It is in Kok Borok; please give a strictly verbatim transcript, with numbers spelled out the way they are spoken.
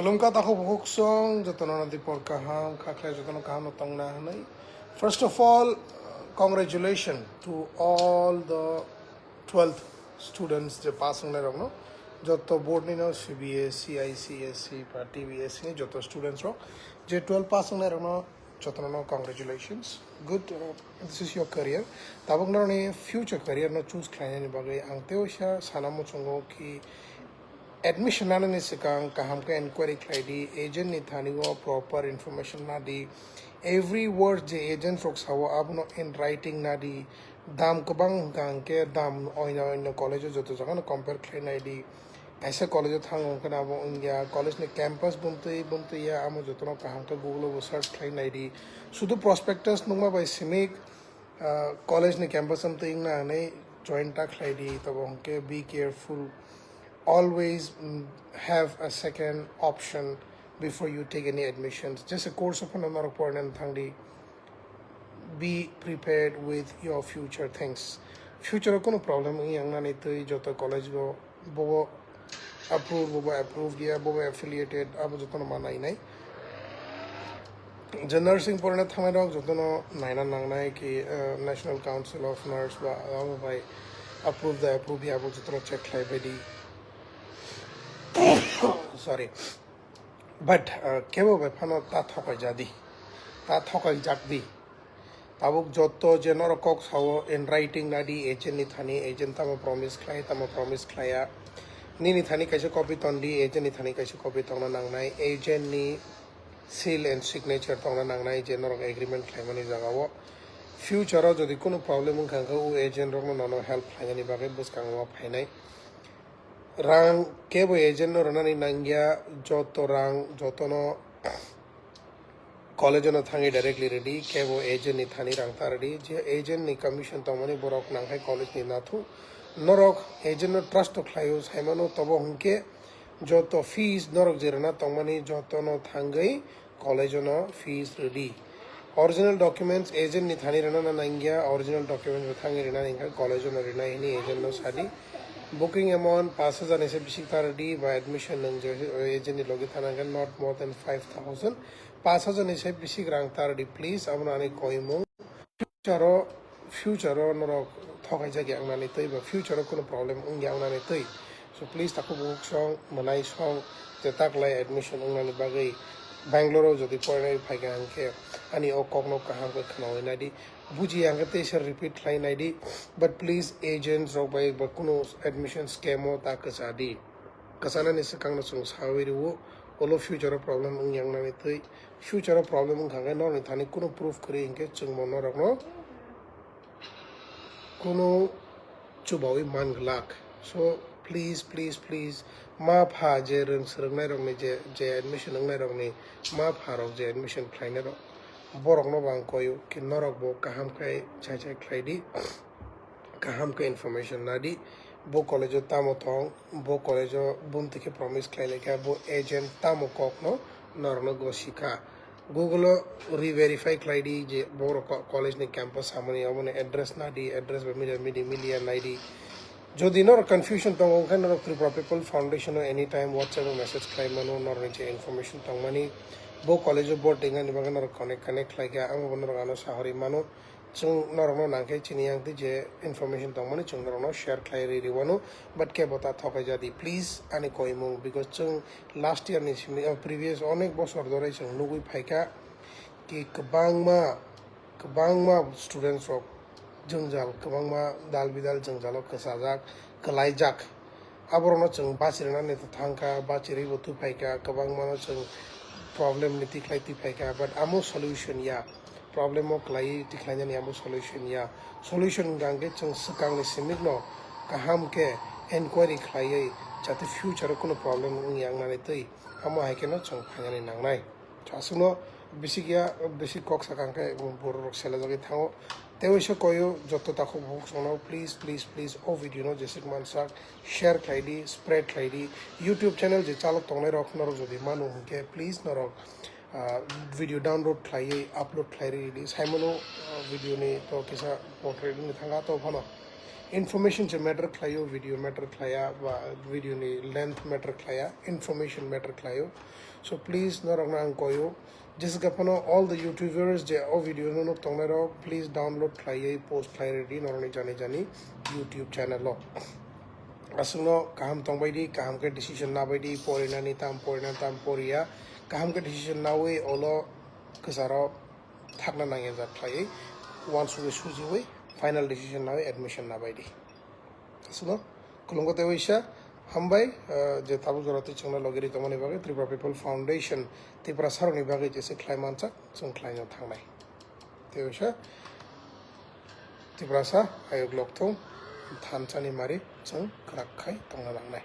Khulumkha takhuk bukhuk song, jotono no dipor kaham, kha khlai jotono kaham no tongna hwnwi. First of all, uh, congratulations to all the twelfth students je pass wngnai rokno. Joto board ni no C B S E, I C S E, ba T B S E ni joto students rok je twelve pass wngnai rokno jotono no congratulations. Good, uh, this is your career. Tabuk norokni future career no choose khlainani bagwi ang tei waisa sana muchungo ki admission nanani swkang kaham khe enquiry khlai di, agent ni thani o proper information na di, every word je agent rok sao abono in writing na di, dam kwbang hwnkha hwnkhe dam oino oino college o joto jaga no compare khlai nai di, kaisa college o thango hwnkhe abo wngya, college ni campus bumtwi bumtwi ya amo jotono kaham khe Google o bo search khlai nai di, sudu prospectus nukma bai simi ah, college ni campus am twi wngna hwnwi join ta khlai di, tobo hwnkhe be careful, always, mm, have a second option before you take any admissions. Jesa course o phano norok porna thang di, be prepared with your future things. Future o kunu problem wngya wngnani twi joto college o bobo approve, bobo approve ya, bobo affiliated, abo jotono ma nainai. Je nursing porina thangnai rok jotono naina nangnai ki, eh, National Council of Nurse ba abo bai approve da approve ya, abo jotono check khlai bai di. Sorry. But, uh, kebo bai phano ta thokai jadi, ta thokai jak di. Tabuk joto je norok kok sao in writing na di agent ni thani, agent tamo promise khlai, tamo promise khlaiya. Nini thani kaisa copy ton di, agent ni thani kaisa copy tongna nangnai, agent ni seal and signature tongna nangnai je norok agreement khlaimani jagao. Future o jodi kunu problem wngkha hwnkhe o agent rokno nono help khlainani bagwi bwskango phainai. Rang kebo agent no rwnani nangya, joto rang jotono college no thangwi directly rwdi, kebo agent ni thani rang ta rwdi, je agent ni commission tongmani borok nangkhai college ni nathuk, norok agent no trust to khlaio saimano, tobo hwnkhe joto fees norok je rwna tongmani jotono thangwi college o no fees rwdi. Original documents agent ni thani rwna na nangya, original documents bo thangwi rwna nangkha, college o no rwna hini agent no sadi. Booking amount pash hajar ni se bisik ta rwdi ba admission nwng je agent ni logi thana hwnkhe not more than five thousand. Pash hajar ni se bisik rang ta rwdi please, abono ani koimung. Future o, future o norok thokaijak ya wngnani twi ba future o kunu problem wngya wngnani twi. So please takhuk bukhuk song, mwnai song, je taklai admission wngnani bagwi Bangalore o jodi porinai phaikha hwnkhe ani o kokno kaham khe khnawi naidi, bujiya hwnkhe teisa repeat khlai naidi, but please agents rok bai ba kunu admission scam o ta kwchadi. Kwchanani swkangno chwng sawi rwo, ulo future o problem wngya wngnani twi. Future o problem wngkha hwnkhe norokni thani kunu proof kwrwi hinkhe chwngbo norokno kunu chubawi man glak. So please, please, please, ma pha je rwng swrwngnairokni je, je admission wngnairokni ma pha rok je admission khlainairok, borokno bo ang koyo ki norokbo kaham khe chai chai khlai di. Kaham khe information nadi, bo college o tamo tong, bo college o bumtwi khe promise khlai laikha, bo agent tamo kokno norokno gosikha. Google o re-verify khlai di je borok co-, college ni campus samani, omo ni address nadi, address ba milia midi milia nai di. Jodi norok confusion tongo, hwnkhe norok Tripura People Foundation o anytime WhatsApp o message khlai mano, norokni je information tongmani. Bo college o board ringani bagwi norok connect, connect khlai kha, amo bo norok ano sahori mano. Chwng norokno nangkhe chini yang twi je information tongmani chwng norokno share khlai ri riwano, but kebo ta thokai jadi, please, ani koimung, because chwng last year ni simi, uh, previous onek bosor dhori chwng nugwi phaikha ki kwbangma, kwbangma students rok jwngjal, kwbangma dal bidal jwngjalo kwchajak, kwlaijak. Aborokno chwng bachirwnani thangkha, bachirwi bo twi phaikha, kwbangmano chwng problem ni tikhlai twi phaikha, but amo solution ya, problem o kwlaiwi tikhlainani amo solution ya. Solution hwnkha hwnkhe chwng swkangni simikno kaham khe enquiry khlaiwi, jate future o kunu problem wngya wngnani twi, amo hai kheno chwng phainani nangnai. Aswkno bisik ya, bisik kok sakha hwnkhe borok rok selajagwi thango. Tei waisa koyo joto takhuk bukhuk songno please, please, please o video no jesik mansak share khlai di, spread khlai di. YouTube channel je chalok tongnai rok norok jodi manu hwnkhe please norok, ah, video download khlaiwi upload khlai ri di. Saimano, ah, video ni to kisa portrait ni thangka to phano. Information se matter khlaio, video matter khlaiya, ba video ni length matter khlaiya, information matter khlaio. So please, norokno ang koyo, jeswk phano all the YouTubers je o video no nuk tongnai rok, please download khlaiwi post khlai ready norokni jani jani YouTube channel o. Aswkno kaham tongbai di, kaham khe decision nabai di, porinani tam, porina tam, poriya, kaham khe decision nawi olo kwcharo thakna nangya jak khlaiwi, uansugwi sujiwi final decision nawi admission nabai di. Aswkno khulumgo tei waisa hambai, ah, je tabuk jora twi chwngno logi ri tongmani bagwi Tripura People Foundation Tripura sarokni bagwi jese khlai manchak chwng khlaino thangnai. Tei waisa Tiprasa ayuk lokthung thansani mari chwng kwrak khai tongna nangnai.